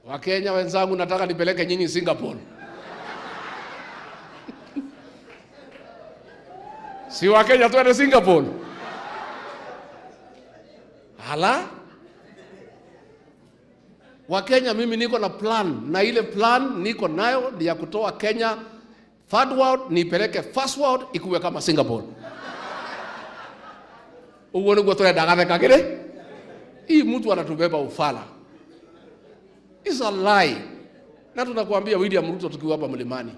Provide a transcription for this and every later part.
Wakenya wenzangu, nataka nipeleke nyinyi Singapore. Si Wakenya tuende Singapore? Hala? Wakenya, mimi niko na plan, na ile plan niko nayo ni ya kutoa Kenya third world nipeleke first world ikuwe kama Singapore. Uguo niguo turenda gathekagire. Hii mtu anatubeba ufala. It's a lie. Na tunakuambia William Ruto tukiwa hapa mlimani.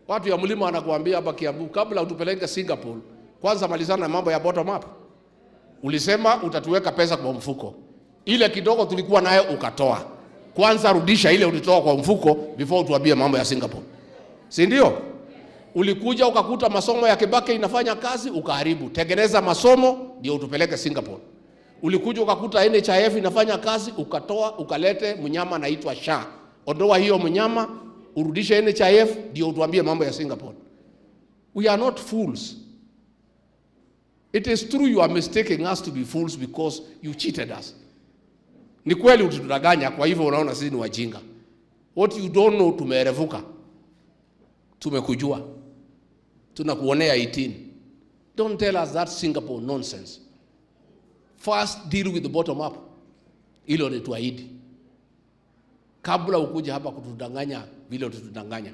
Watu ya mlima wanakuambia hapa Kiambu, kabla utupeleke Singapore, kwanza malizana na mambo ya bottom up. Ulisema utatuweka pesa kwa mfuko. Ile kidogo tulikuwa nayo ukatoa. Kwanza rudisha ile ulitoa kwa mfuko before utuambie mambo ya Singapore. Si ndio? Ulikuja ukakuta masomo ya Kibaki inafanya kazi ukaharibu. Tengeneza masomo ndio utupeleke Singapore. Ulikuja ukakuta NHIF inafanya kazi ukatoa, ukalete mnyama anaitwa SHA. Ondoa hiyo mnyama, urudishe NHIF ndio utuambie mambo ya Singapore. We are not fools. It is true you are mistaking us to be fools because you cheated us. Ni kweli ulitudanganya, kwa hivyo unaona sisi ni wajinga. What you don't know, tumeerevuka. Tumekujua. Tunakuonea 18. Don't tell us that Singapore nonsense. First deal with the bottom up. Hilo ni tuahidi. Kabla ukuja hapa kutudanganya vile ututudanganya.